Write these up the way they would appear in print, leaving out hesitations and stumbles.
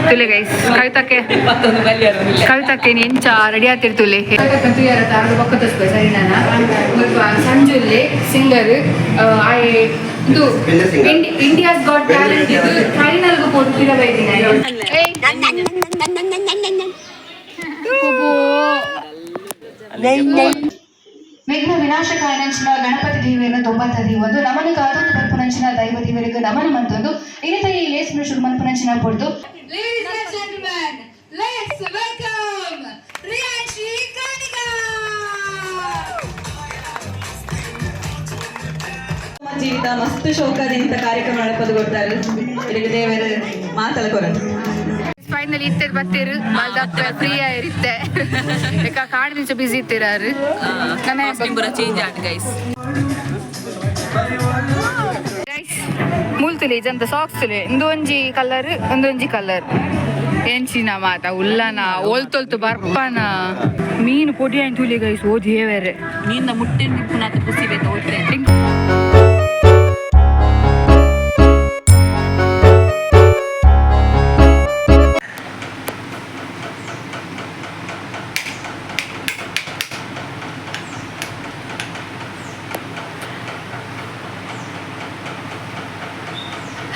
ತುಲೆ guys, ಕವಿತಕ್ಕೆ ಕವಿತಕ್ಕೆ ಎಂಚ ready ಆತಿರ್ತುಲೆ. ಸರಿ, ಸಂಜುಲ್ಲೆ singer ಆಯೆ ಇದು. ಇಂಡಿಯಾಸ್ ಗಾಟ್ ಟ್ಯಾಲೆಂಟ್ ಇದು ಫೈನಲ್ ಪೋದು ಪಿರ ಬೈದಿನ. ಏಯ್ ಕೊಬೋ. ವಿಘ್ನ ವಿನಾಶಕಾಯನಂಚಿನ ಗಣಪತಿ ದೇವಿಯನ್ನು ದೊಂಬತ್ತದಿ ಒಂದು ನಮನ ಕಾದೊಂದು ಬರ್ಪುನಂಚಿನ ದೈವ ದೇವರಿಗೆ ನಮನ ಮಂತೊಂದು ಇನ್ನಿತ ಈ ಲೇಸ್ ಶುರು ಮನ್ಪುನಂಚಿನ ಪೊಡ್ದು. Ladies and gentlemen, let's welcome Riyanshi Kanika! ಜೀವಿತ ಮಸ್ತ್ ಶೋಕದಿಂದ ಕಾರ್ಯಕ್ರಮ ನಡಪದು ಕೊಡ್ತಾರೆ. ಇದಕ್ಕೆ ದೇವರು ಮಾತಲ ಕೊರದು. ಫೈನಲಿ ಇತ್ತೆ ಬತ್ತೀರು ಬಾಲ್ದಪ್ಪ ಫ್ರೀ ಆಗಿರುತ್ತೆ. ಯಾಕ ಕಾಡು ನಿಂಚ ಬಿಸಿ ಇತ್ತೀರಾರು. ಪೂರ ಚೇಂಜ್ ಆಂಡ್ ಗೈಸ್. ಗೈಸ್, ಮೂಲ್ತುಲೆ ಇಜಂತ ಸಾಕ್ಸ್ ತುಲೆ. ಇಂದು ಒಂಜಿ ಕಲರ್, ಒಂದೊಂಜಿ ಕಲರ್. ಎಂಚಿನ ಮಾತ ಉಲ್ಲನ ಒಲ್ತೊಲ್ತು ಬರ್ಪನ ಮೀನು ಪೊಡಿ ಆಯ್ತು ತುಲಿ ಗೈಸ್. ಓ ದೇವರೇ! ಮೀನ ಮುಟ್ಟೆ ನಿಪ್ಪುನಾಥ ಖುಷಿ ಬೇಕು ಓದ್ತೆ.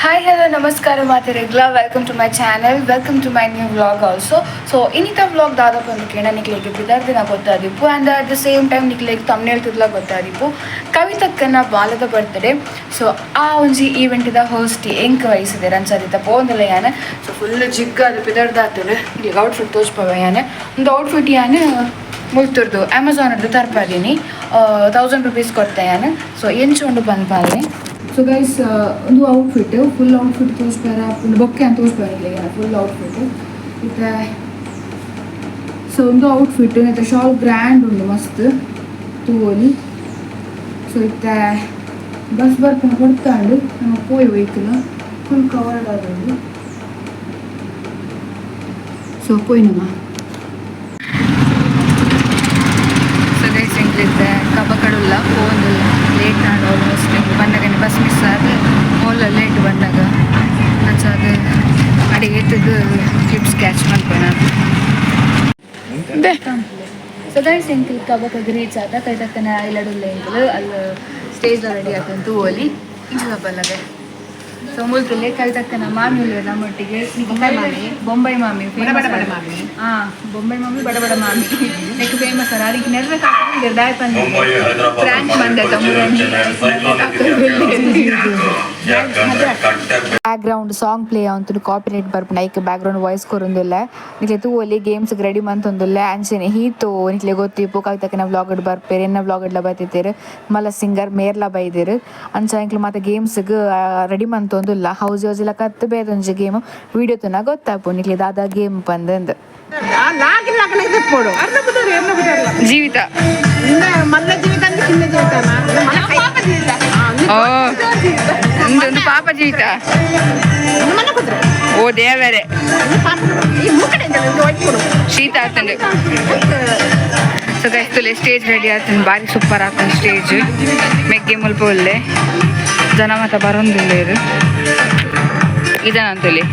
ಹಾಯ್, ಹಲೋ, ನಮಸ್ಕಾರ ಮಾತೆರೆಗ್ಲ. Welcome to my channel, welcome to my new vlog also. So ಇನ್ನಿತ vlog ದಾದಪ್ಪ ಒಂದು ಕೇಳ ನಿಕ್ಲೆಗೆ ಬಿದರ್ ದಿನ ಗೊತ್ತಾದಿಪ್ಪು and at the same time ನಿಕ್ಲೆಗೆ thumbnail ತುದ್ಲ ಗೊತ್ತಾದಿಪ್ಪು. ಕವಿತಕ್ಕನ ಬಾಲದ ಬರ್ತ್ಡೇ. ಸೊ ಆ ಒಂಜಿ ಈವೆಂಟಿದ ಹೋಸ್ಟ್ ಎಂಕ್ ವಹಿಸಿದೆ ಅಂಚಾದಿತ್ತ ಪೋಂದಲ ಯಾನೆ. ಸೊ ಫುಲ್ ಜಿಗ್ಗ ಅದು ಬಿದರ್ದಾತಲು. ಇಲ್ಲಿ ಔಟ್ಫಿಟ್ ತೋಜ್ಪವ ಯಾನೆ. ಒಂದು ಔಟ್ಫಿಟ್ ಯಾನೆ ಮುಲ್ತುರ್ದು ಅಮೆಝಾನ್ ತರ್ಪಾದೀನಿ. 1000 ರುಪೀಸ್ ಕೊಡ್ತೆ ಯಾನು. ಸೊ ಎಂಚ ಉಂಡು ಪನ್ಪಾಲೆ. ಸೊ ಗೈಸ್, ಒಂದು ಔಟ್ಫಿಟ್, ಫುಲ್ ಔಟ್ಫಿಟ್ ತೋರಿಸ್ಬೇರ. ಒಂದು ಬೊಕ್ಕೆ ಅಂತ ತೋರಿಸ್ಬೇರ ಫುಲ್ ಔಟ್ಫಿಟ್ ಇತ್ತೆ. ಸೊ ಒಂದು ಔಟ್ಫಿಟ್ ಇತ್ತೆ ಶಾಲ್ ಗ್ರ್ಯಾಂಡ್ ಉಂಡು, ಮಸ್ತ್ ತೂವೊಲಿ. ಸೊ ಇತ್ತೆ ಬಸ್ ಬರ್ಪುನ ಕೊಡ್ತಾಂಡು ನಮ್ಮ ಪೋಯಿ ವೆಹಿಕಲ್ ಫುಲ್ ಕವರ್ಡ್ ಆದುಂಡು. ಸೊ ಪೋಯಿ ನಮ್ಮ. ಸೊ ಗೈಸ್, ಎಂಕ್ಲಿತ್ತೆ ಕಬಕಡುಲ್ಲ ಪೋಂದುಲ್ಲ. ಲೇಟ್ ಆಂಡ್ ಆಲ್ಮೋಸ್ಟ್. ಬಂದಾಗ ಬಸ್ ಮಿಸ್ ಆದ ಓಲ ಲೇಟ್ ಬಂದಾಗ. ಅಂಚ ಅದು ಅಡೆ ಏತದ್ದು ಕ್ಲಿಪ್ಸ್ ಕ್ಯಾಚ್ ಮಲ್ಪೋಣ. ಸೊ ಗೈಸ್, ಎಂಕಲ್ ಕಬಕ ರೀಚ್ ಆದ. ಕೈತಕ್ಕನ ಇಲ್ಲಡುಲ್ಲ ಎಂಕಲ್. ಅಲ್ಲಿ ಸ್ಟೇಜ್ ರೆಡಿ ಆತಂತು ಓಲಿ ಇಂಚ ಬಲ್ಲದೆ. ಸೊ ಮುಲ್ತುಲ್ಲೆ ಕವಿತಕ್ಕನ ಮಾಮಿ ಉಲ್ಲೆರ್ ನಮ್ಮೊಟ್ಟಿಗೆ. ಬೊಂಬೈ ಮಾಮಿ, ಬೊಂಬೈ ಮಾಮಿ. ಬಡ ಬಡ ಮಾಮಿ. ಹಾ, ಬೊಂಬೈ ಮಾಮಿ, ಬಡ ಬಡ ಮಾಮಿ ನೆಕ್ ಫೇಮಸ್ ಅಲ್ಲ. ಅದಕ್ಕೆ ನೆರ್ವೆ ದಾಯ ಪಂದ ಪ್ರಾಂಕ್ ಬಂದ. ಬ್ಯಾಕ್ ಗ್ರೌಂಡ್ ಸಾಂಗ್ ಪ್ಲೇ ಆವಂತುಂಡು, ಕಾಪಿರೈಟ್ ಬರ್ಪುಂಡು. ಐಕ್ ಬ್ಯಾಕ್ ಗ್ರೌಂಡ್ ವಾಯ್ಸ್ ಕೊರೊಂದುಲ್ಲೆ. ನಿಕ್ಲೆ ತೂವೊಲಿ, ಗೇಮ್ಸ್ ರೆಡಿ ಮಂತೊಂದುಲ್ಲೆ. ಅಂಚೆನೆ ಹೀತು ನಿಕ್ಲೆ ಗೊತ್ತಿಪ್ಪು, ಕವಿತಕ್ಕನ ವ್ಲಾಗ್ ಬರ್ಪೇರು, ಎನ್ನ ವ್ಲಾಗ್ ಡ್ಲ ಬತ್ತಿತ್ತೆರ್. ಮಲ್ಲ ಸಿಂಗರ್ ಮೇರ್ಲ ಬೈದೆರ್. ಅಂಚ ಎಂಕ್ಲು ಮಾತ ಗೇಮ್ಸ್ಗ್ ರೆಡಿ ಮಂತೊಂದುಲ್ಲ. ಹೌಸಿ ಹೌಸಿಲ ಕತ್ತು ಬೇದೊಂಜಿ ಗೇಮ್ ವಿಡಿಯೋ ತೂನ ಗೊತ್ತಾಪು ನಿಕ್ಲೆ ದಾದಾ ಗೇಮ್ ಪಂದಂದು. ಜೀವಿತ. ಮಲ್ಲ ಜೀವಿತ ಅಂದ್ರೆ ಕಿನ್ನ ಜೀವಿತನ. ಓ, ಒಂದು ಪಾಪ ಜೀವಿತ. ಓ ದೇವರೇ! ಶೀತ ಆತಂಡು. ಸೊ ಗೈಸ್, ತುಲೆ ಸ್ಟೇಜ್ ರೆಡಿ ಆತಂಡು. ಬಾರಿ ಸೂಪರ್ ಆತಂಡು ಸ್ಟೇಜ್. ಮೆಗ್ಗೆ ಮುಲ್ಪ ಉಲ್ಲೆ. ಜನ ಮಾತ ಬರೊಂದುಲ್ಲೆರ್. ಈ ಜನ ಅಂತುಲೆ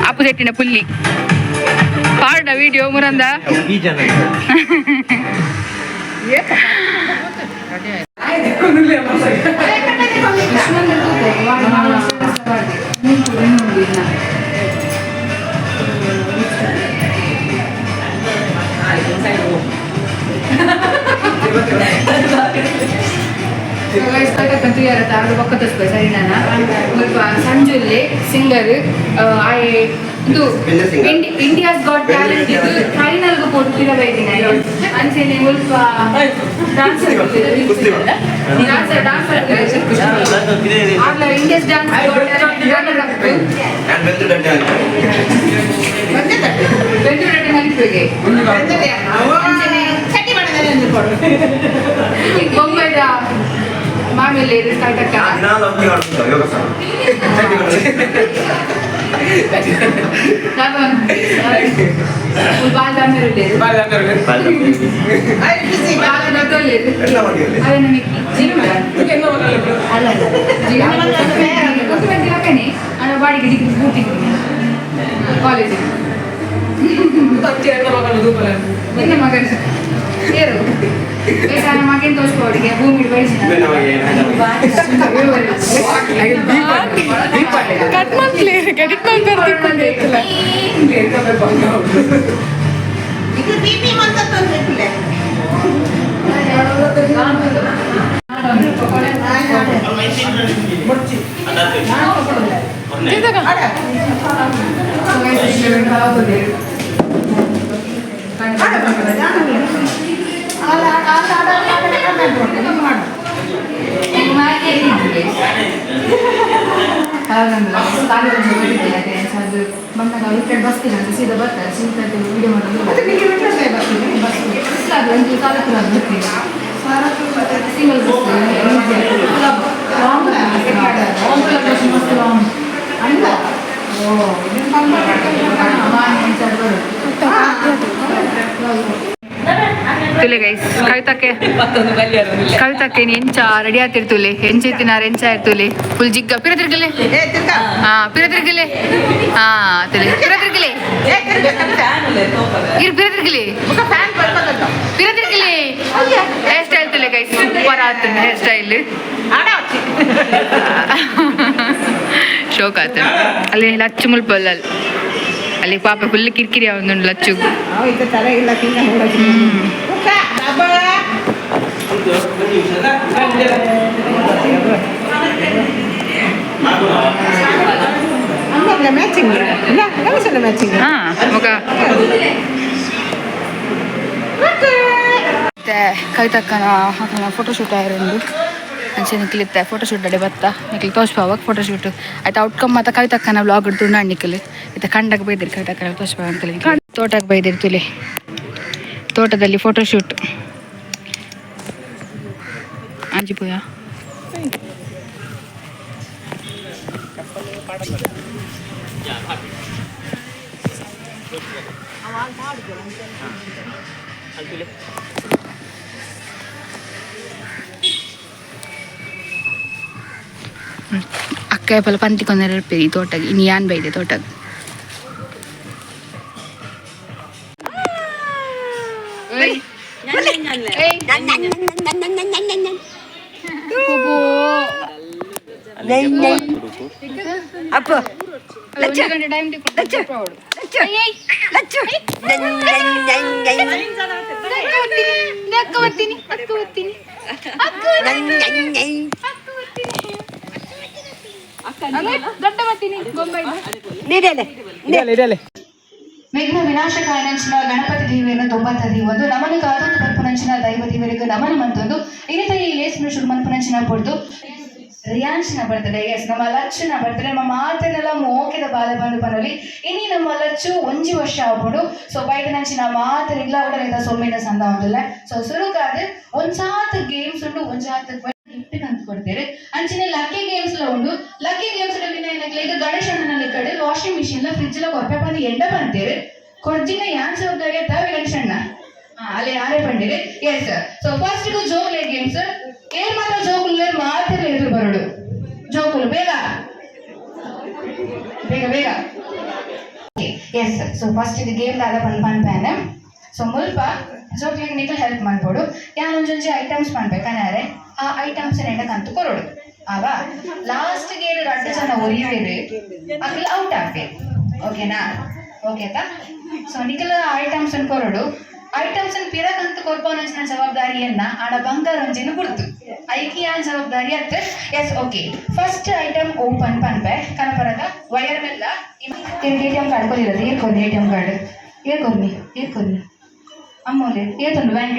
ಅಪ್ಪುಸೆಟ್ಟಿನ ಪುಲ್ಲಿ ಪಾಡ ವಿಡಿಯೋ ಮುರಂದ. ಈ ಜನ. ಸಂಜುಲ್ಲೆ ಸಿಂಗರ್ ಆಯೆ ಇದು. ಇಂಡಿಯಾಸ್ ಗಾಟ್ ಟ್ಯಾಲೆಂಟ್ ಇದು ಫೈನಲ್ ಪೋದು ಪಿರ ಬೈದಿನ. ಅಂಚೆನೆ ಮುಲ್ಪ dancer dancer dancer ಆಗ್ಲ India's dance ನಾನು ಬೆಂದು ದಡ್ಡೆ. ಬೆಂದು ದಡ್ಡೆ ಮಲ್ಪುಗೆ. ಅಂಚೆನೆ ಬೊಂಬೈದ ಮಾಮಿಲೆ ಕೈತಕ್ಕ. ನಾನು ಆಡ್ತಾ ಯೋಗಾಸನ. ನಾನು ಬಾಲ್ ಬಾಲ್ ನಟೊಲ್ಲೆರ್. ಅವೆ ನಮಗೆ ಜೀವ ಅಲ್ಲ, ಗೊತ್ತು ಬಂದಿಲ್ಲ ಕಣೆ. ಗಿಡಿ ಪೂರ್ತಿ ಕಾಲೇಜ್ ನಿನ್ನ ಮಗನ ಏರು ಏ ಮಗನ್ ತೋರಿಸ್ಬೋಡಿಗೆ ಭೂಮಿ ಬಯಸಿದ. ಕಟ್ ಮಾಡ್ಲಿ, ಎಡಿಟ್ ಮಾಡಿ. ಬಸ್ ಸೀದಾ ಬರ್ತಾರೆ, ಸೀದಾ ವಿಡಿಯೋ ಮಾಡೋದು. ಬಸ್ ಒಂದು ಕಾಲಕ್ಕೆ ಬರ್ತೀನಿ, ಸಿಂಗಲ್ ಬಸ್. ಲಾಂಗ್ ಮಸ್ತ್ ಲಾಂಗ್ ಅಲ್ಲ. ಓ, ಬರೋದು ತುಲೆ ಗೈಸ್, ಕವಿತಕ್ಕೆ. ಮತ್ತೊಂದು ಬಲಿಯರು. ಕವಿತಕ್ಕೆ ಎಂಚ ರೆಡಿ ಆತಿರ್ತುಲೆ? ಎಂಚ ಎಂಚ ಇರ್ತುಲೆ? ಫುಲ್ ಜಿಗ್ಗ. ಪಿರ ತಿರ್ಗಲೆ. ಹಾ, ಪಿರ ತಿರ್ಗಲೆ. ಹಾ, ತುಲೆ, ಪಿರ ತಿರ್ಗಲೆ. ಇರು, ಪಿರ ತಿರ್ಗಲೆ, ಪಿರ ತಿರ್ಗಲೆ. ಹೇರ್ ಸ್ಟೈಲ್ ತುಲೆ ಗೈಸ್, ಸೂಪರ್ ಆತುಂಡು ಹೇರ್ ಸ್ಟೈಲ್. ಶೋಕ್ ಆತ. ಅಲ್ಲಿ ಲಚ್ಚು ಮುಲ್ಪಲ್ಲ ಅಲ್ಲಿ. ಅಲ್ಲಿ ಪಾಪ ಫುಲ್ ಕಿರಿಕಿರಿ ಒಂದು ಲಚ್ಚು. ಮ್ಯಾಚಿಂಗ್. ಹಾ, ಮುಖ. ಮತ್ತೆ ಕವಿತಕ್ಕನ ಅಕ್ಕನ ಫೋಟೋಶೂಟ್ ಆಯಿರುಂಡು. ಅಂಚೆ ನಿಕ್ಲಿತ್ತೆ ಫೋಟೋಶೂಟ್ ಅಡೆ ಬತ್ತ ನಿಕ್ಲಿ ತೋಜ್ಪಾವಾಗ ಫೋಟೋಶೂಟ್ ಆಯ್ತು. ಔಟ್ಕಮ್ ಮಾತ ಕವಿತಕ್ಕನ ವ್ಲಾಗ್ ಹಿಡ್ದು ನಿಕ್ಲಿ ಇತ್ತ ಕಂಡಕ್ಕೆ ಬೈದಿರಿ, ಕವಿತಕ್ಕನ ತೋಜ್ಪಾವ ಅಂತೇಳಿ. ತೋಟಕ್ಕೆ ಬೈದಿರಿ ತುಲೆ. ತೋಟದಲ್ಲಿ ಫೋಟೋಶೂಟ್. ಅಂಜಿಪುಯ. ಅಕ್ಕ ಪಲ ಪಂತಿ ಕೊಂದರ ಇರ್ಪೇರಿ ತೋಟಗ್. ಇನ್ನು ಯಾನ್ ಬೈದೆ ತೋಟಗ್. ಏಯ್. ಏಯ್. ಬುಬು. ಒಂದು ಗಂಟೆ ಟೈಮ್. ಅಕ್ಕ ಬರ್ತೀನಿ, ಅಕ್ಕ ಬರ್ತೀನಿ, ಅಕ್ಕ ಬರ್ತೀನಿ, ಅಕ್ಕ ಬರ್ತೀನಿ. ದೊಡ್ಡ ಬರ್ತೀನಿ ಗೊಂಬೆ. ವಿಘ್ನ ವಿನಾಶಕಾಯನಂಚಿನ ಗಣಪತಿ ದೇವಿಯನ್ನು ದೊಂಬತ್ತದಿ ಒಂದು ನಮನ ಕಾದೊಂದು ಪನ್ಪುನಂಚಿನ ದೈವ ದೇವರಿಗೆ ನಮನ ಮಂತೊಂದು ಇನ್ನಿತ ಈ ಲೇಸ್ನ ಶುರು ಮನ್ಪುನಂಚಿನ ಪೊಡ್ದು ರಿಯಾಂಶನ ಬರ್ತಡೆ. ಎಸ್, ನಮ್ಮ ಲಚ್ಚುನ ಬರ್ತಡೆ. ನಮ್ಮ ಮಾತನ್ನೆಲ್ಲ ಮೋಕೆದ ಬಾಲೆ ಬಂದು ಪನೊಲಿ. ಇನಿ ನಮ್ಮ ಲಚ್ಚು ಒಂಜಿ ವರ್ಷ ಆಪುಂಡು. ಸೊ ಬೈದನಂಚಿನ ಮಾತರಿಗ್ಲ ಉಡಲಿದ ಸೊಮ್ಮಿನ ಸಂದ ಉಂಡುಲ್ಲ. ಸೊ ಸುರುಕಾದ್ ಒಂಜಾತ್ ಗೇಮ್ಸ್ ಉಂಡು, ಒಂಜಾತ್ ಗಿಫ್ಟ್ ಕಂತು ಕೊಡ್ತೇವೆ. ಅಂಚಿನ ಲಕ್ಕಿ ಗೇಮ್ಸ್ ಲ ಉಂಡು. ಲಕ್ಕಿ ಗೇಮ್ಸ್ ಈಗ ಗಣೇಶಣ್ಣನ ಕಡೆ ವಾಷಿಂಗ್ ಮಿಷಿನ್ ಫ್ರಿಜ್ ಲ ಕೊರ್ಪೆ ಬಂದು ಎಂಡ ಬಂತೇವೆ ಕೊರ್ಜಿನ ಯಾನ್ ಜವಾಬ್ದಾರಿ ತಾವೆ ಗಣೇಶಣ್ಣ. ಹಾ, ಅಲ್ಲಿ ಯಾರೇ ಬಂದಿರಿ. ಎಸ್, ಸೊ ಫಸ್ಟ್ ಜೋಕ್ಲೆ ಗೇಮ್ಸ್. ಏನ್ ಮಾತ್ರ ಜೋಕುಲು ಮಾತ್ರ ಎದುರು ಬರೋಡು. ಜೋಕುಲು ಬೇಗ ಬೇಗ ಬೇಗ. ಎಸ್, ಸೊ ಫಸ್ಟ್ ಇದು ಗೇಮ್ ದಾದ ಪನ್ ಪನ್ ಪ್ಯಾನ್. ಸೊ ಮುಲ್ಪ ಜೋಕ್ಲಿಗೆ ನಿಕಲ್ ಹೆಲ್ಪ್ ಮಾಡ್ಬೋದು. ಯಾನ್ ಒಂಜೊಂಜಿ ಐಟಮ್ಸ್ ಪನ್ಪೆ, ಆ ಐಟಮ್ಸ್ ನೆಂಡ ಕಂತು ಕೊರೋಡು. ಆವಾ ಲಾಸ್ಟ್ಗೆ ರಡ್ಡು ಜನ ಒರಿಯುವೆರು, ಅಕ್ಲ ಔಟ್ ಆಗ್ಬೇಕು. ಓಕೆನಾ? ಓಕೆ ಆತಾ? ಸೊ ನಿಕಲ ಐಟಮ್ಸ್ ಕೊರೋಡು. ಐಟಮ್ಸ್ ಪಿರಕಂತ ಕೊರ್ಪವನಂಚಿನ ಜವಾಬ್ದಾರಿಯನ್ನ ಆಡ ಬಂಗಾರ ಒಂಜಿನ ಗುರ್ತು ಐಕಿ ಯಾನ್ ಜವಾಬ್ದಾರಿ ಅತ್ತ. S, okay. First item open ಪನ್ಪೆ ಕನಪರದ ವೈರ್ ಮೆಲ್ಲ. ಎಟಿಎಂ ಕಾರ್ಡ್ ಕೊರಿರೋದು ಏರ್ಕೊರ್ನಿ? ಎಟಿಎಂ ಕಾರ್ಡ್ ಏರ್ಕೊರ್ನಿ? ಏರ್ಕೊರ್ನಿ ಅಮ್ಮೋಲೆ? ಏತುಂಡು ಬ್ಯಾಂಕ್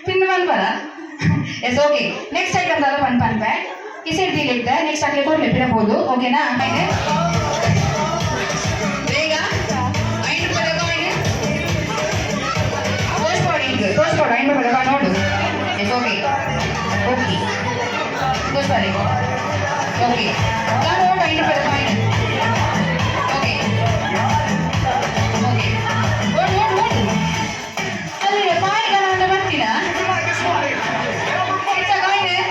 ಪಿನ್ ಮನ್ಪರ? Yes, okay. ನೆಕ್ಸ್ಟ್ ಐಟಮ್ ದಾದ ಪನ್ ಪನ್ಪೆ. ಈ ಸೈಡ್ ಇತ್ತೆ ನೆಕ್ಸ್ಟ್ ಅಕ್ಲೆ ಕೊರ್ಲೆ ಪಿರಬಹುದು. ಓಕೆನಾ? ಬೇಗ 5 ರೂಪಾಯಿ ಕಾಯಿನ್ ತೋರಿಸ್ಕೊಡಿ, ತೋರಿಸ್ಕೊಡು. 5 ರೂಪಾಯಿ ನೋಡು. ಎಸ್, ಓಕೆ ಓಕೆ, ತೋರಿಸ್ಬಾರಿ. ಓಕೆ, ನಾನು ನೋಡು 5 ರೂಪಾಯಿ ಕಾಯಿನ್. ಓಕೆ ಓಕೆ, ಓಡು ಓಡು ಓಡು. ಅಲ್ಲಿ ಕಾಯಿನ್ ಬರ್ತೀನಾ? ಕಾಯಿನ್.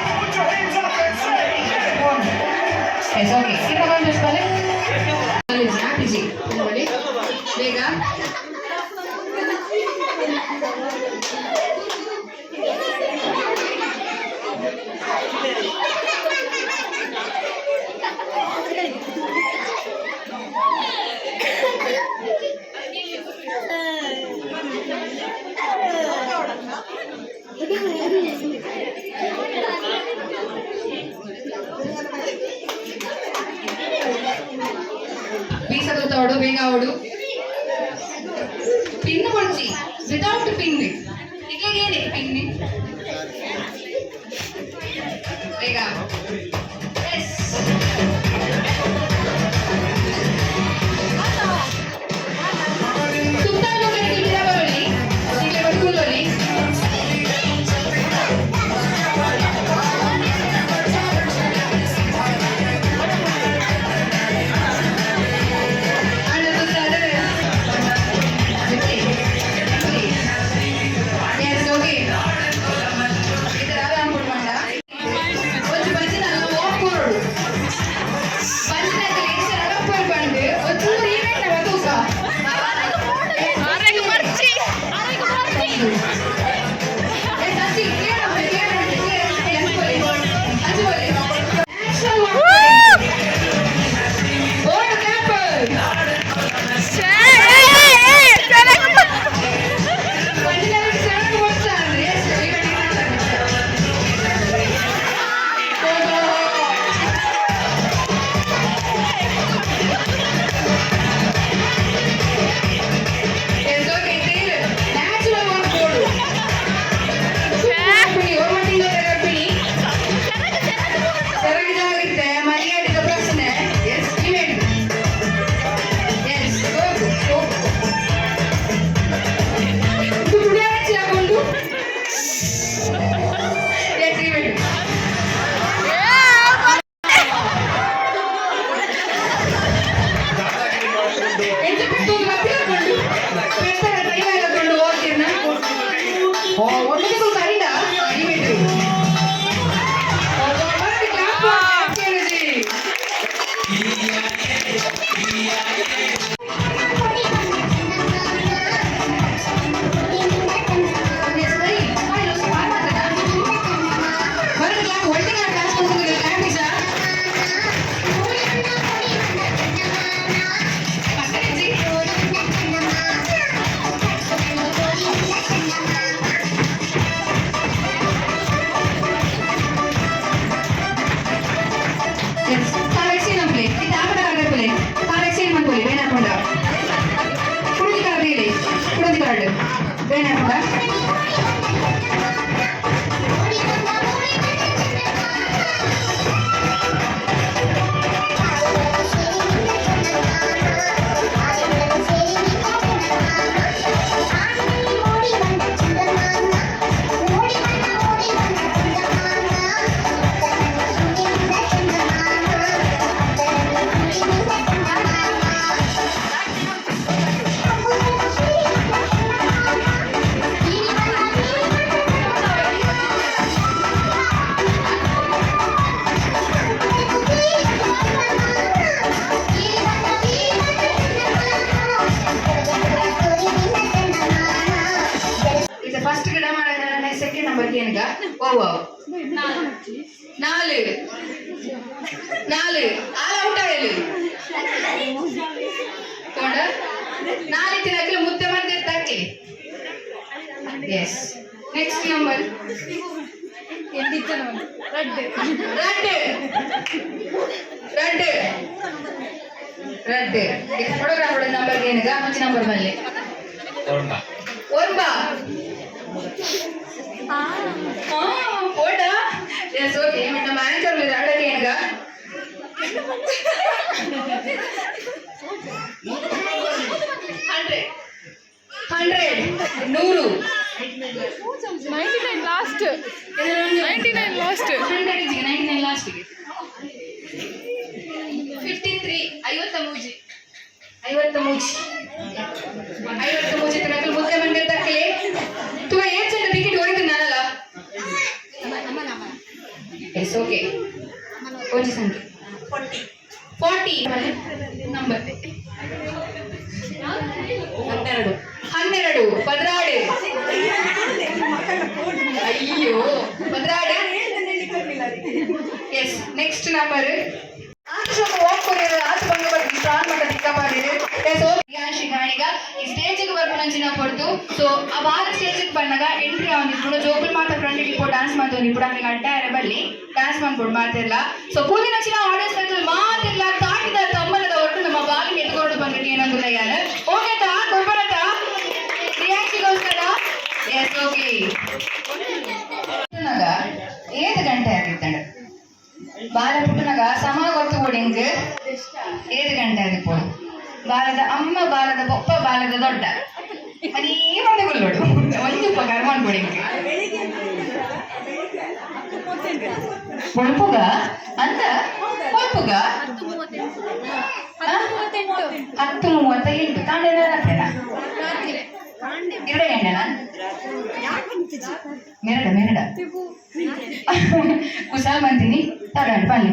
Yes, okay. ಇನ್ನ ಕಾಯಿನ್ ತೋರಿಸ್ಬಾಲೆ. ನೋಡಿ ಬೇಗ. ಬೀಸದ ತೋಡು ಬೇಗ ಓಡು. ಪಿನ್ ಕೊಡ್ಚಿ, ವಿತೌಟ್ ಪಿನ್. ಈಗ ಏನೇ ಪಿನ್? ಬೇಗ. ಎಸ್. ಸುತ್ತಾಡು ಕಡೆಗೆ ಬಿಡ ಬರೋಲಿ ಈಗಲೇ ಬದುಕುಲ್ಲೋಲಿ. S, okay. ಇದರ ಅನ್ಕೊಂಡ ಒಂಜಿ ಬಂಜಿನ ವಾಕ್ ಕೊರೊಡು. ಬಂಜಿನ ಎಂಚ ನಡಪ್ಪರ್ ಪಂಡ್ ಒಂಚೂರು ಈವೆಂಟ್ ತೂಕ. ಎಸ್, ಅಂಚಿ ಕ್ಲಿಯರ್ ಆಪುಂಡು, ಕ್ಲಿಯರ್ ಆಪುಂಡು, ಕ್ಲಿಯರ್. ಅಂಚಿ ಬೋಲೆ, ಅಂಚಿ ಬೋಲೆ. National board cap. ಬಂಜಿನ ಸೆವೆನ್ ವರ್ಷ ಅಂದ್ರೆ ಎಸ್ event. Yes, okay, tailor. Natural one code. ಒಂದು ತಿಂಗಳ ಗರ್ಭಿಣಿ. ಸೆರಗಿದಾಗುತ್ತೆ ಮರ್ಯಾದಿದ ಪ್ರಶ್ನೆ. S, event. ಎಸ್, ಹೋಗು ಹೋಗು. ತುಡಿಯಾಚಿ ಹಾಕೊಂಡು. Yes, event. ಎಂಚ ಪೆಟ್ಟು ಮತ್ತಿ ಹಾಕೊಂಡು ಪೆಟ್ಟರ ದೈವ ಹಾಕೊಂಡು ಹೋಗ್ತೀರ್ನ. ಓ, ಒಟ್ಟಿಗೆ ಸ್ವಲ್ಪ ಅರಿಡ ಇವೆಂಟ್. ಕ್ಲಾಪ್ ಕೇಳಿದ್ರಿ. ಎಸ್, ಸರಿ. ಬರೀ ಕ್ಲಾಪ್ ಒಟ್ಟಿಗೆ ಕ್ಲಾಸ್ ಕೊಡ್ತಿದ್ದೀರಿ. ಕ್ಲಾಪ್ ನಿಜ ಪಕ್ಕನಿಜ್ಜಿ. ಎಸ್, ಕಾರ್ ಎಕ್ಸ್ಚೇಂಜ್ ಅನ್ಕೊಳ್ಳಿ. ಇದು ಆಪದ ಕಾರ್ಡ್ ಹಾಕೊಳ್ಳಿ. ಕಾರ್ ಎಕ್ಸ್ಚೇಂಜ್ ಮಾಡ್ಕೊಳ್ಳಿ. ಬೇನ್ ಹಾಕೊಂಡ ಕುಡುದಿ ಕಾರ್ಡ್ ಹೇಳಿ. ಕುಡುದಿ ಕಾರ್ಡ್ ಬೇನ್ ಹಾಕೊಂಡ. ಇದು ಫಸ್ಟ್ ಗಿಡ ಮರ. ಸೆಕೆಂಡ್ ನಂಬರ್ ಏನ್ಗ? ಓ ಓ, ನಾಲು ನಾಲು. ಆಲ್ ಔಟ್ ಆಯಲು ಕೋಂಡ. ನಾಳೆ ತಿನ್ನಕ್ಕೆ ಮುದ್ದೆ ಮಂದಿ. Yes, next number. ರಡ್ಡು ರಡ್ಡು ರಡ್ಡು. ಫೋಟೋಗ್ರಾಫರ್ ನಂಬರ್ ಏನಗ? ಮುಂಚೆ ನಂಬರ್ ಬರಲಿ. ಒಂಬ ಫೋಟೋ. Yes, okay. ನಮ್ಮ ಆಂಕರ್ ಅಡಗೆ ಏನಗ? 100, 100, 100. 99 last, 99 last. 100, 99 ಲಾಸ್ಟ್ಗೆ. 53, ಐವತ್ತ ಮೂಜಿ, ಐವತ್ತ ಮೂಜಿ, ಐವತ್ತ ಮೂಜಿ. ತನಕ ಮುದ್ದೆ ಬಂದಿದ್ದಕ್ಕೆ ತುಂಬ ಏನ್ ಚಂದ ಟಿಕೆಟ್ ಹೋಗಿದ್ದು ನಾನಲ್ಲ. Yes, okay. ಒಂಜಿ ಸಂಖ್ಯೆ. 40 number. 12. 12. 12. ಅಯ್ಯೋ, 12. Yes, next number. ಆತು ವಾಕ್ ಕೊರಿಯರ್ ಆತು ಬಂಗ ಬರ್ತಿ ಪ್ರಾನ್ ಮಟ್ಟ ತಿಕ್ಕ ಮಾಡಿರು. S, okay. ಗಾಣಿಗ ಈ ಸ್ಟೇಜಿಗೆ ಬರ್ಪುನಂಚಿನ ಪೊರ್ತು. ಸೊ ಆ ಬಾಲ ಸ್ಟೇಜಿಗೆ ಬಂದಾಗ ಎಂಟ್ರಿ ಅವನಿప్పుడు ಜೋಕುಲ್ ಮಾತ ಫ್ರಂಟ್ ಇಪ್ಪು ಡಾನ್ಸ್ ಮಾಡ್ತವನು ಇಪ್ಪು ಹಂಗೆ ಅಡ್ಡ ಬಲ್ಲಿ ಡಾನ್ಸ್ ಮಾಡ್ಬಿಡು ಮಾತಿಲ್ಲ. ಸೊ ಕೂಲಿನಂಚಿನ ಆಡಿಯನ್ಸ್ ಮಾತಿಲ್ಲ ತಾಟಿದ ತಮ್ಮನದ ಹೊರಟು ನಮ್ಮ ಬಾಗಿಲು ಎತ್ಕೊಂಡು ಬಂದ್ಬಿಟ್ಟು ಏನಂದಿಲ್ಲ ಯಾರು. ಓಕೆ ತಾ ಕೊಡ್ಬರತ್ತ ರಿಯಾಕ್ಷಿಗೋಸ್ಕರ. S, okay. ಪುಟ್ಟನಾಗ ಏಳು ಗಂಟೆ ಆಗಿದ್ದಾಳೆ. ಬಾಲ ಪುಟ್ಟನಾಗ ಸಮ ಗೊತ್ತು ಕೊಡಿಂಗ್ 7 ಗಂಟೆ ಆಗಿಪ್ಪೋಡು. ಬಾಲದ ಅಮ್ಮ, ಬಾಲದ ಪೊಪ್ಪ, ಬಾಲದ ದೊಡ್ಡ ಮನೀ ಬಂದು ಗುಲ್ಲೋಡು ಒಂದು ಉಪಕಾರ ಮಾಡ್ಕೊಡಿಂಗ್ ಪೊಳ್ಪುಗ ಅಂತ ಪೊಳ್ಪುಗ 10:38 ಕಾಂಡೆ ರಾತ್ರಿನಾ? 2 ಗಂಟೆನಾ? ಮೆರಡ ಮೆರಡ ಕುಸಾಲ್ ಬಂತೀನಿ ತಗೊಂಡು ಬನ್ನಿ.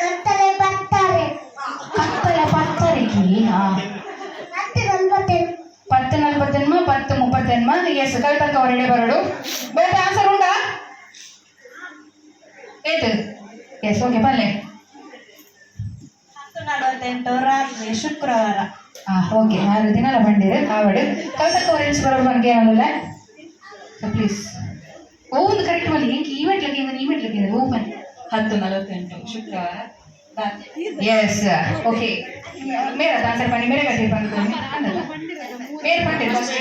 ಕತ್ತಲೆ ಬರ್ತಾರೆ. ಕತ್ತಲೆ ಪತ್ತರಿಕಿ. ಹಾ. 10:48. 10:48, 10:38. ಎಸ್, ಕಲ್ತಕ್ಕ ಹೊರಡೆ ಬರೋಡು. ಬೇರೆ ಆನ್ಸರ್ ಉಂಟಾ? ಏತು? ಎಸ್, ಓಕೆ, ಬನ್ನಿ. 10:48 ರಾತ್ರಿ, ಶುಕ್ರವಾರ. ಹಾ, ಓಕೆ. ಆರು ದಿನಲ ಬಂದಿರು ಆವಡು ಕಲ್ತಕ್ಕ ಹೊರಡಿಸಿ ಬರೋಡು ಬನ್ಗೆ ಏನಲ್ಲ. ಸೊ ಪ್ಲೀಸ್, ಓ ಒಂದು ಕರೆಕ್ಟ್ ಬನ್ನಿ. ಹೆಂಗೆ ಈವೆಂಟ್ ಲಗ್ಗೆ ಈವೆಂಟ್ ಲಗ್ಗೆ ಓಪನ್. 10:48 ಶುಕ್ರವಾರ ರಾತ್ರಿ. S, okay. ಮೇರೆ ಆನ್ಸರ್ ಬನ್ನಿ. ಮೇರೆ ಕಟ್ಟಿ ಬಂದು ಅಂದಲ್ಲ ಮೇರೆ ಪಟ್ಟಿರು. ಫಸ್ಟ್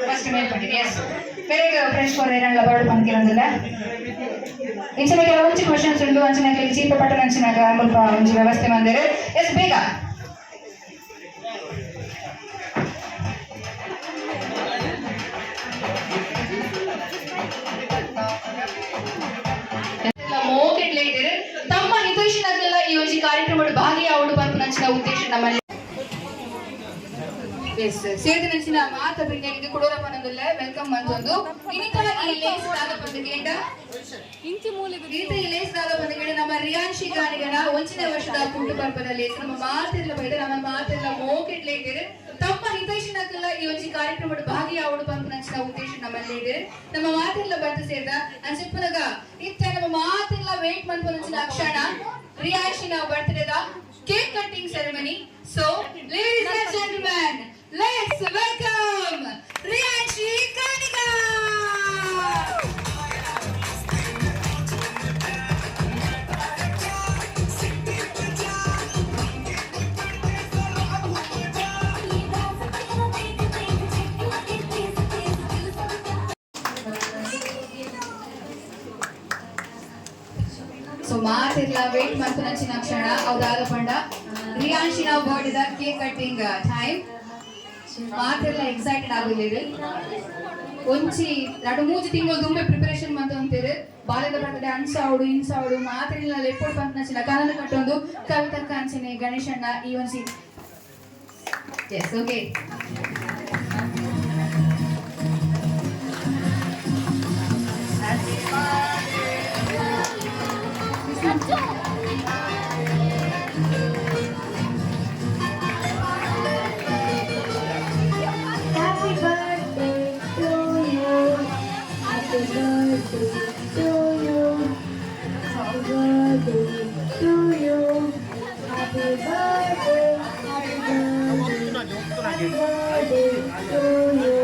ಫಸ್ಟ್ ಮೇಲ್ ಪಟ್ಟಿರು. ಎಸ್, ಬೇರೆ ಫ್ರೆಂಡ್ಸ್ ಫೋರ್ ಏರಲ್ಲ ಬರೋಡು ಬಂದಿರೋದಿಲ್ಲ. ಇಂಚಿನ ಕೆಲವು ಒಂಚಿ ಕ್ವಶನ್ಸ್ ಉಂಟು. ಅಂಚಿನ ಚೀಪ ಪಟ್ಟಣ ಅಂಚಿನಾಗ ಮುಲ್ಪ ಒಂಜಿ ವ್ಯವಸ್ಥೆ ಬಂದಿರು. ಎಸ್, ಬೇಗ. ಮೋಕೆಟ್ಲೆ ಇದ್ದೀರಿ. ತಮ್ಮ ಹಿತೈಷಿನಗಲ್ಲ ಈ ಒಂಜಿ ಕಾರ್ಯಕ್ರಮದ ಭಾಗಿಯಾವಡು ಪನ್ಪುನಂಚಿನ ಉದ್ದೇಶ ನಮ್ಮಲ್ಲಿ. ಎಸ್, ಸೇರಿದ ಮಾತ ಬಿರಿಯಾನಿಗೆ ಕೊಡೋರ ಪನೊಂದುಲ್ಲ welcome ಮಂತೊಂದು ಇನ್ನಿತರ ಈ ಲೇಸ್ ದಾದ ಬಂದು ಕೇಂಡ ಈತ ಈ ಲೇಸ್ ದಾದ ಬಂದು ಕೇಂಡ ನಮ್ಮ ರಿಯಾನ್ಶಿ ಗಾಣಿಗನ ಒಂಚಿನ ವರ್ಷದ ಪುಟ್ಟು ಪರ್ಪದ ಲೇಸ್. ನಮ್ಮ ಮಾತೆಲ್ಲ ಬೈದ ನಮ್ಮ ಮಾತೆಲ್ಲ ಮೋಕೆಟ್ಲೆ ಇದ್ದೀರಿ. ತಮ್ಮ ಹಿತೈಷಿನಗಲ್ಲ ಈ ಒಂಜಿ ಕಾರ್ಯಕ್ರಮದ ಭಾಗಿಯಾವಡು ಪನ್ಪುನಂಚಿನ ಉದ್ದೇಶ ನಮ್ಮಲ್ಲಿ ಇದೆ. ನಮ್ಮ ಮಾತೆಲ್ಲ ಬಂದು ಸೇರ್ದ ಅನ್ಸಿಪ್ಪನಗ ಇತ್ತ ನಮ್ಮ ಮಾತೆಲ್ಲ ವೇಟ್ ಮನ್ಪುನಂಚಿನ ಕ್ಷಣ, ರಿಯಾನ್ಶಿನ ಬರ್ತ್ಡೇದ cake cutting ceremony. So ladies and gentlemen, let's welcome Riyanshi Ganiga. So ಮಾತಿರ್ಲ wait ಮಾಡ್ತಾನಂಚಿನ ಕ್ಷಣ ಅವ್ದಾದ ಪಂಡ ರಿಯಾನ್ಶಿನ ಬರ್ಡೇದ ಕೇಕ್ ಕಟ್ಟಿಂಗ್ ಟೈಮ್. ಮಾತೆಲ್ಲ ಎಕ್ಸೈಟೆಡ್ ಆಗುದಿಲ್ಲ. ಒಂಚಿ ನಡು ಮೂಜಿ ತಿಂಗಳು ದುಂಬೆ ಪ್ರಿಪರೇಷನ್ ಮಂತ ಅಂತೀರಿ. ಬಾಲ್ಯದ ಬರ್ತಡೆ ಅನ್ಸಾವಡು ಇನ್ಸಾವಡು ಮಾತಿರ್ಲಿಲ್ಲ. ಲೆಪ್ಪೋಡ್ ಬಂತ ಕನನ ಕಟ್ಟೊಂದು ಕವಿತಕ್ಕ ಅಂಚನೆ ಗಣೇಶಣ್ಣ ಈ ಒಂಜಿ. Yes, okay. Happy birthday to you. Happy birthday to you. Happy birthday to you. Happy birthday, happy birthday, happy birthday to you.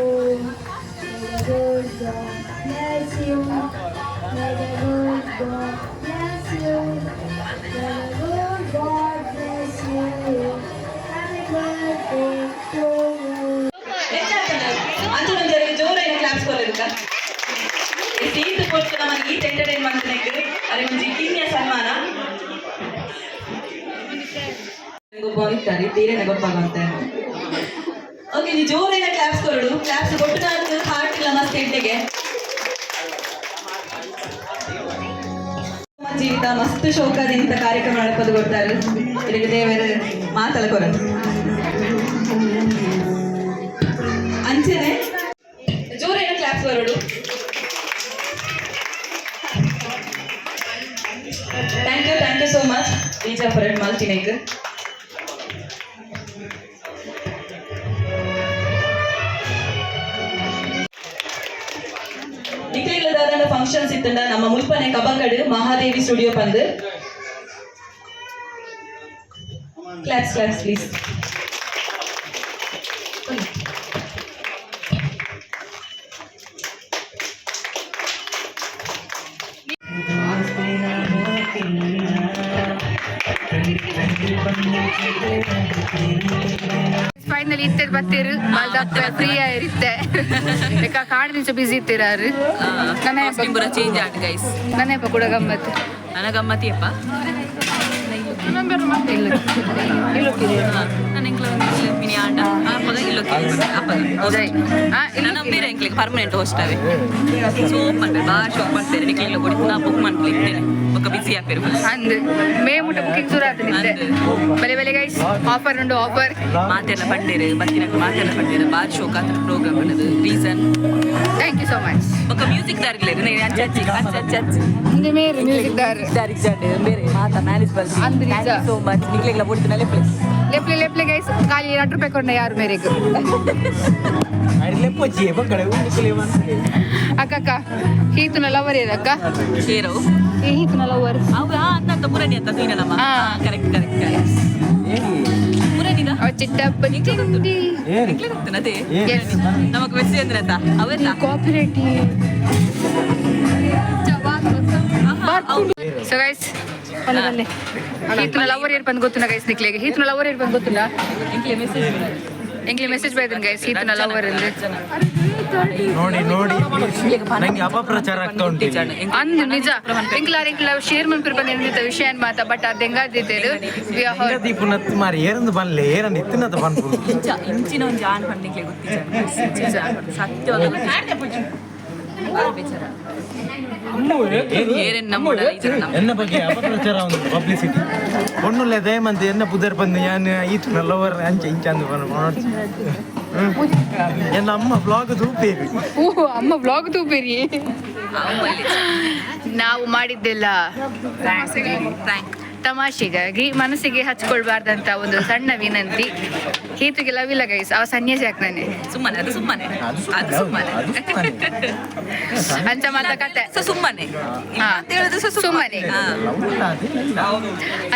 May the good God bless you. May the good God bless you. May the good God bless you. Happy birthday to you. ಹೆಚ್ಚಾಗ್ತದೆ. ಅಂಚನೊಂಜರಿಗೆ ಜೋರೈನ claps ಕೊರ್ಲೆಕ್ಕ. Seat ಕೊಟ್ಟು ನಮಗೆ ಈತ entertain ಮಾಡ್ತೇನೆ. ಅರೆ ಒಂಜಿ ಕಿನ್ಯ ಸನ್ಮಾನ ಗೊಬ್ಬ ಇತ್ತಾರೆ ತೀರೇನ ಗೊತ್ತಾಗಂತೆ. Okay, ನೀವು ಜೋರೈನ ಕ್ಲಾಪ್ಸ್ ಕೊರಡು. ಕ್ಲಾಪ್ಸ್ ಕೊಟ್ಟು ನಾನು ಹಾರ್ಟ್ ಇಲ್ಲ ಮಸ್ತ್ ಎಡ್ಡೆಗೆ ಜೀವಿತ ಮಸ್ತ್ ಶೋಕದಿಂದ ಕಾರ್ಯಕ್ರಮ ನಡಪದು ಕೊಡ್ತಾರೆ. ಇದಕ್ಕೆ ದೇವರು ಮಾತಲ್ಲ ಕೊರದು ಅಂಚನೆ ಜೋರೇನ ಕ್ಲಾಪ್ಸ್ ಬರೋಡು. Thank you, thank you so much. Bijapur ಮಲ್ತಿನೇಕ್. ಫಂಕ್ಷನ್ಸ್ ಇತ್ತಂಡ ನಮ್ಮ ಮುಲ್ಪನೆ ಕಬಕಡ್ ಮಹಾದೇವಿ ಸ್ಟುಡಿಯೋ ಪಂದ್. Claps claps please. Finally ಇತ್ತೆ ಬತ್ತೀರು ಮಲ್ದಪ್ಪ ಫ್ರೀ ಇರುತ್ತೆ ಯಾಕ ಕಾಡು ನಿಂಚ ಬಿಸಿ ಇತ್ತೀರಾರು. ನನ್ನ ಕಾಸ್ಟ್ಯೂಮ್ ಪೂರ ಚೇಂಜ್ ಆಂಡ್ ಗೈಸ್. ನನ್ನ ಕೂಡ ಗಮ್ಮತ್ತು. ನನ್ನ ಗಮ್ಮತಿಯಪ್ಪ. ಇಲ್ಲ. ನನ್ನ ಎಂಕ್ಲ ಮಿನಿ ಆಂಡ ಅಪ್ಪಗ ಇಲ್ಲೊಕ್ಕೆ ಅಪ್ಪಗ. ಜೈ. ಇಲ್ಲ. ನನ್ನ ಬೇರೆ ಎಂಕ್ಲಿಗೆ ಪರ್ಮನೆಂಟ್ ಹೋಸ್ಟ್ ಅವೆ. ಸೋಪ್ ಮಾಡ್ತಾರೆ, ಬಾ ಶೋಕ್ ಮಾಡ್ತಾರೆ. ನಿಕ್ಲಿಲ್ಲ ಕೊಡಿ ನಾ ಬುಕ್ ಮಾಡ್ಲಿ ಇರ್ತೇನೆ. ಒಕ್ಕ ಬಿಸಿ ಆಪೇರು. ಅಂದ್ ಮೇ ಮುಟ್ಟ ಬುಕಿಂಗ್ ಶುರು ಆತನಿತ್ತೆ. ಬಲೆ ಬಲೆ ಗೈಸ್, ಆಫರ್ ಉಂಡು ಆಫರ್. ಮಾತೆಲ್ಲ ಪಂಡೇರು ಬತ್ತಿನ ಮಾತೆಲ್ಲ ಪಂಡೇರು. ಬಾರಿ ಶೋಕ್ ಆತ ಪ್ರೋಗ್ರಾಮ್ ಅನ್ನೋದು reason. Thank you so much. ಒಕ್ಕ ಮ್ಯೂಸಿಕ್ ದಾರಿಗ್ಲೇರು ಅಚ್ಚ ಅಚ್ಚ ಅಚ್ಚ ಅಚ್ಚ ಅಚ್ಚ. ಮೇರು ಮ್ಯೂಸಿಕ್ ದಾರ್. ದಾರಿಗೆ ಜಾಂಡೆ ಬೇರೆ ಮಾತಾ ಮ್ಯಾನೇಜ್ ಬಲ್ಸಿ. ಅಂದ್ ನಿಜ. Thank you so much. ನಿಕ್ಲಿಗೆಲ್ಲ ಬೊಡ್ತಿನಲ್ಲೇ ಪ್ಲೇಸ್. ಲೆಪ್ಲೆ ಲೆಪ್ಲೆ ಗೈಸ್, ಖಾಲಿ 2 ರೂಪಾಯಿ ಕೊಡ ಯಾರು ಮೇರೆಗೆ. ಅಕ್ಕ ಅಕ್ಕ, ಹೀತುನ ಲವರ್ ಏನಕ್ಕ? ಶೇರವು. ಹೀತುನ ಲವರ್. ಅವು ಅಂತ ಪುರಣಿ ಅಂತ ನಮ್ಮ. ಹಾ. ಕರೆಕ್ಟ್ ಕರೆಕ್ಟ್ ಕರೆಕ್ಟ್, ಪುರಣಿದ. ಅವ ಚಿಟ್ಟಪ್ಪ ಚಿಂಡಿ. ಅದೇ. ಎಸ್. ನಮಗ್ ಮೆಸ್ಸಿ ಅಂದ್ರೆ ಆತ ಅವೆಲ್ಲ. ಕಾಪಿರೈಟ್. ಸೊ ಗೈಸ್, ಹೀತುನ ಲವರ್ ಏರ್ ಬಂದು ಗೊತ್ತುನ ಗೈಸ್ ನಿಕ್ಲೆಗೆ? ಹೀತುನ ಲವರ್ ಏರ್ ಬಂದು ಗೊತ್ತುನ? ಎಂಕ್ಲೆ ಮೆಸೇಜ್ ಬೈದನ್ ಗೈಸ್, ಹೀತುನ ಲವರ್ ಅಂದ್ರೆ. ನೋಡಿ ನೋಡಿ, ನಂಗೆ ಅಪಪ್ರಚಾರ ಆಗ್ತಾ ಉಂಟು ಇಲ್ಲಿ. ಅಂದು ನಿಜ, ಎಂಕ್ಲಾರ್ ಎಂಕ್ಲ ಶೇರ್ ಮನ್ಪಿರ್ ಬಂದು ಎಂದಿದ್ದ ವಿಷಯ ಅನ್ ಮಾತ, ಬಟ್ ಅದು ಹೆಂಗಾದಿದ್ದೇರು. We are ಎಂಗ ದೀಪುನತ್ ಮಾರಿ ಏರಂದು ಬನ್ಲೆ ಏರಂದು ಇತ್ತಿನದ ಪನ್ಪು. ಇಂಚಿನ ಒಂಜಿ ಆಣ್ ಪಂಡಿಕ್ಲೆ ಗೊತ್ತಿಜ್ಜ ಸತ್ಯವಾದ ಬೇಚಾರ ಏರೇನ್ ನಮ್ಮ ಎನ್ನ ಬಗ್ಗೆ ಅಪಪ್ರಚಾರ ಒಂದು ಪಬ್ಲಿಸಿಟಿ ಒಣ್ಣುಲ್ಲೆ ದಯಮಂತ ಎನ್ನ ಪುದರ್ ಬಂದು ಯಾನ್ ಈತು ಲವರ್ ಅಂಚೆ ಇಂಚ ಅಂದು ನೋಡ್ಸಿ. ಎನ್ನ ಅಮ್ಮ ಬ್ಲಾಗ್ ತೂಪೇರಿ. ಓ ಅಮ್ಮ ಬ್ಲಾಗ್ ತೂಪೇರಿ. ನಾವು ಮಾಡಿದ್ದೆಲ್ಲ thank ತಮಾಷೆಗಾಗಿ, ಮನಸ್ಸಿಗೆ ಹಚ್ಕೊಳ್ಬಾರ್ದಂತ ಒಂದು ಸಣ್ಣ ವಿನಂತಿ. ಹೀತುಗೆ ಲವ್ ಇಲ್ಲ ಗೈಸ್, ಅವ ಸನ್ಯಾಸಿ ಆಗ್ತಾನೆ. ಸುಮ್ಮನೆ, ಅದು ಸುಮ್ಮನೆ, ಅದು ಸುಮ್ಮನೆ. ಅಂತ ಮಾತ ಕತೆ. ಸೊ ಸುಮ್ಮನೆ ಹಾ. ಅಂತ ಹೇಳುದು ಸೊ ಸುಮ್ಮನೆ. ಸುಮ್ಮನೆ. ಹಾ.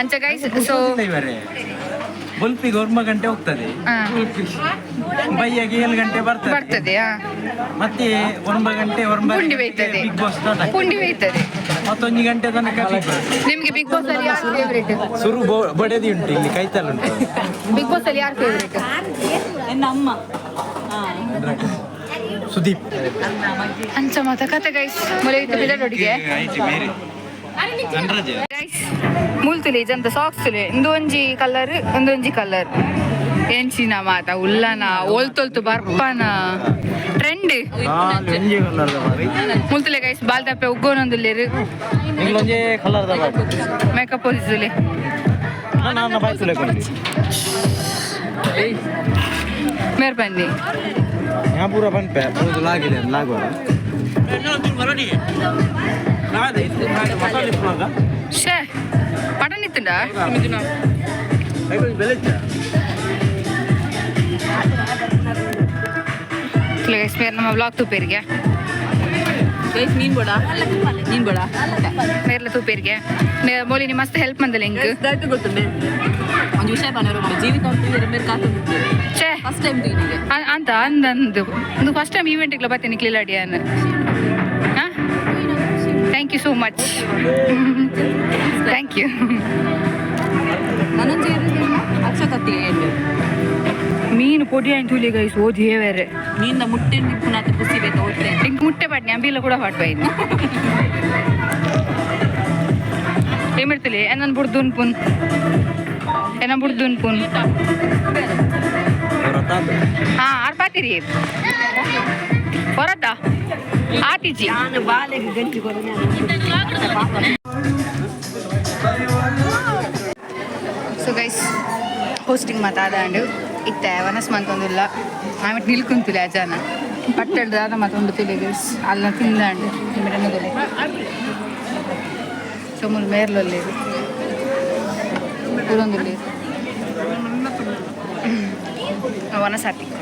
ಅಂಚ ಗೈಸ್, ಸೊ ಇವರೇ ಬೊಲ್ಪಿಗೆ ಒರ್ಮ ಗಂಟೆ ಹೋಗ್ತದೆ. ಹಾ. ಬೈಯಾಗೆ 7 ಗಂಟೆ ಬರ್ತದೆ. ಬರ್ತದೆ ಹಾ. ಮತ್ತೆ 9 ಗಂಟೆ ಒಂಬತ್ತು ಪುಂಡಿ ಬೇಯ್ತದೆ. ಬಿಗ್ ಬಾಸ್ ಸ್ಟಾರ್ಟ್ ಆಗ್ತದೆ. ಪುಂಡಿ ಬೇಯ್ತದೆ. ಮತ್ತೊಂದು ಗಂಟೆ ತನಕ Big Boss. ನಿಮ್ಗೆ ಬಿಗ್ ಬಾಸ್ ಅಲ್ಲಿ ಯಾರು ಫೇವ್ರೇಟ್? ಸುರು ಬಡೆದಿ ಉಂಟು, ಇಲ್ಲಿ ಕೈತಲ್ ಉಂಟು. ಬಿಗ್ ಬಾಸ್ ಅಲ್ಲಿ ಯಾರು ಫೇವ್ರೇಟ್? ಎನ್ನ ಅಮ್ಮ. ಸುದೀಪ್. ಅಂಚ ಮಾತ ಕತೆ ಗೈಸ್, ಮೊಲೆ ಇತ್ತು ಬಿದಡೊಡಿಗೆ ಗೈಸ್. ಮೂಲ್ತುಲೆ ಜಂತ ಸಾಕ್ಸ್ ತುಲೆ ಇಂದು ಒಂಜಿ ಕಲರ್, ಒಂದೊಂಜಿ ಕಲರ್. ಎಂಚಿನ ಮಾತ ಉಲ್ಲನ ಒಲ್ತೊಲ್ತು ಬರ್ಪನ ಟ್ರೆಂಡ್. ಮುಲ್ತುಲೆ ಗೈಸ್, ಬಾಲ್ ತಪ್ಪೆ ಉಗ್ಗೋನೊಂದುಲ್ಲೇರು. ಇಂಗ್ಲೊಂಜೆ ಕಲರ್ the Bari. Makeup ಹೊಲಿಸುಲೆ. ನಾನು ಬಾಯ್ತುಲೆ ಕೊಂಡಿ. ಮೇರ್ ಬನ್ನಿ. ಯಾ ಪೂರ ಪನ್ಪೆ ಪೂರ ಲಾಗಿದೆ ಲಾಗುವ. ಶೇ ಪಟನ್ ಇತ್ತುಂಡ. ಗೈಸ್, ಮೇರ್ ನಮ್ಮ ಬ್ಲಾಗ್ ತೂಪೇರಿಗೆ. ಗೈಸ್, ನೀನ್ ಬೋಡ ನೀನ್ ಬೋಡ. ಮೇರ್ಲ ತೂಪೇರಿಗೆ ಮೋಲಿನಿ ಮಸ್ತ್ ಹೆಲ್ಪ್ ಮಂದಲ್ಲ ಇಂಕ್. ಗೊತ್ತುಂಡೆ ಒಂದು ವಿಷಯ ಪನರು ಜೀವಿತ ಉಂಟು ಮೇರೆ ಕಾತು. ಛೇ. ಫಸ್ಟ್ ಟೈಮ್ ತೂಯಿನಿಗೆ. ಅಂತ ಅಂದಂದು ಒಂದು ಫಸ್ಟ್ ಟೈಮ್ ಈವೆಂಟ್ಗೆ ಬರ್ತೀನಿ ಕ್ಲೀಲಾಡಿಯಾನ್. ಹಾಂ, thank you so much, thank you. ನಾನೊಂದು ಅಕ್ಷತತ್ತಿ ಏನು. ಮೀನು ಪೊಡಿ ಆಯ್ತು ತುಲಿ ಗೈಸ್, ಓದಿ ಬೇರೆ. ಮೀನ ಮುಟ್ಟೆ ಪುನಾತ ಖುಷಿ ಬೇಕು ಓದ್ತೆ. ಇಂಕ್ ಮುಟ್ಟೆ ಪಾಟ್ನಿ ಅಂಬಿಲ್ಲ ಕೂಡ ಪಾಟ್ ಬೈದು ಏಮಿಡ್ತಲಿ ಏನನ್ ಬುಡ್ದುನ್ ಪುನ್ ಏನ ಬುಡ್ದುನ್ ಪುನ್. ಹಾ, ಆರ್ ಪಾತಿರಿ ಹೊರತಾ ಆತಿಜಿ. ಸೊ ಗೈಸ್, ಹೋಸ್ಟಿಂಗ್ ಮಾತಾದಾಂಡು ಇತ್ತೆ ವನಸ್ ಮಂತೊಂದುಲ್ಲ. ಆಮೇಲೆ ನಿಲ್ಕುಂತಿಲ್ಲ ಜನ ಪಟ್ಟೆಡ್ ದಾದ ಮತ್ತೊಂದು ತಿಳಿ ಗೈಸ್, ಅಲ್ಲ ತಿಂದಾಂಡು ನಿಮಿಡನ್ನದೊಲೆ. ಸೊ ಮುಲ್ ಮೇರ್ಲೊಲ್ಲೇರು ಪೂರೊಂದುಲ್ಲೇರು ವನಸ್ ಆತಿಕ್.